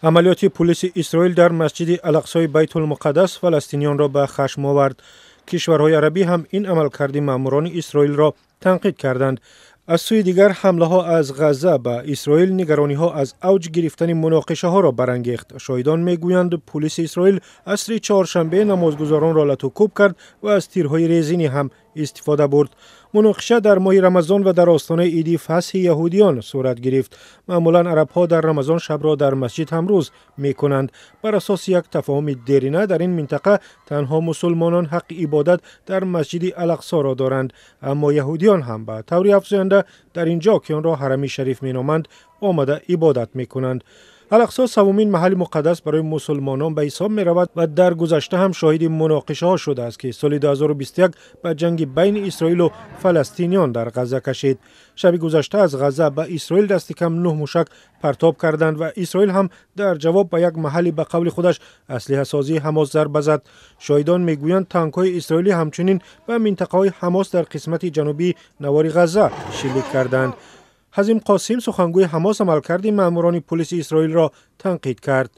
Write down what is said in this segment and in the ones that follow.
Амалиёти пулиси Исроил дар масҷиди Алақсои Байтулмуқаддас фаластиниёнро ба хашм овард. Кишварҳои арабӣ ҳам ин амалкарди маъмурони Исроилро танқид карданд. Аз сӯи дигар, ҳамлаҳо аз Ғазза ба Исроил нигарониҳо аз авҷ гирифтани муноқишаҳоро барангехт. Шоҳидон мегӯянд, пулиси Исроил асри чоршанбе намозгузоронро латукӯб кард ва аз тирҳои резинӣ ҳам истифода бурд. Муноқиша дар моҳи Рамазон ва дар остонаи иди Фасҳи яҳудиён сурат гирифт. Маъмулан арабҳо дар Рамазон шабро дар масҷид ҳамрӯз мекунанд. Бар асоси як тафоҳуми дерина, дар ин минтақа танҳо мусулмонон ҳаққи ибодат дар масҷиди Алақсоро доранд, аммо яҳудиён ҳам ба таври афзоянда дар ин ҷо, ки онро Ҳарами Шариф меноманд, омада ибодат мекунанд. Алақсо севумин маҳалли муқаддас барои мусулмонон ба ҳисоб меравад ва дар гузашта ҳам шоҳиди муноқишаҳо шудааст, ки соли 2021 ба ҷанги байни Исроилу фаластиниён дар Ғазза кашид. Шаби гузашта аз Ғазза ба Исроил дасти кам нӯҳ мушак партоб карданд ва Исроил ҳам дар ҷавоб ба як маҳалли, ба қавли худаш, аслиҳасозии Ҳамос зарба зад. Шоҳидон мегӯянд, танкҳои исроилӣ ҳамчунин ба минтақаҳои Ҳамос дар қисмати ҷанубии навори Ғазза шилик карданд. Ҳазим Қосим, сухангӯи Ҳамос, амалкарди маъмурони пулиси Исроилро танқид кард.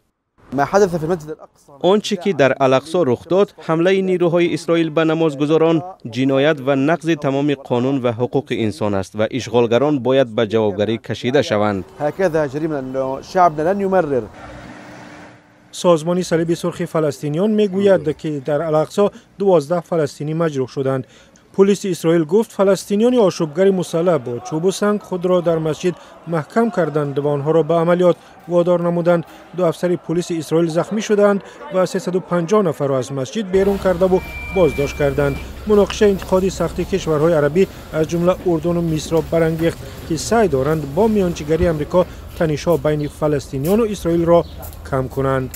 Он чӣ ки дар Алақсо рух дод, ҳамлаи нирӯҳои Исроил ба намозгузорон, ҷиноят ва нақзи тамоми қонун ва ҳуқуқи инсон аст ва ишғолгарон бояд ба ҷавобгарӣ кашида шаванд. Созмони Салиби Сурхи фаластиниён мегӯяд, ки дар Алақсо 12 фаластинӣ маҷрӯҳ шуданд. Пулиси Исроил гуфт, фаластиниёни ошӯбгари мусаллаҳ бо чӯбу санг худро дар масҷид маҳкам карданд ва онҳоро ба амалиёт водор намуданд. Ду афсари пулиси Исроил захмӣ шудаанд ва 350 нафарро аз масҷид берун кардаву боздошт карданд. Муноқиша интиқоди сахти кишварҳои арабӣ, аз ҷумла Урдуну Мисрро барангехт, ки саъй доранд бо миёнчигарии Амрико танишҳо байни фаластиниёну Исроилро кам кунанд.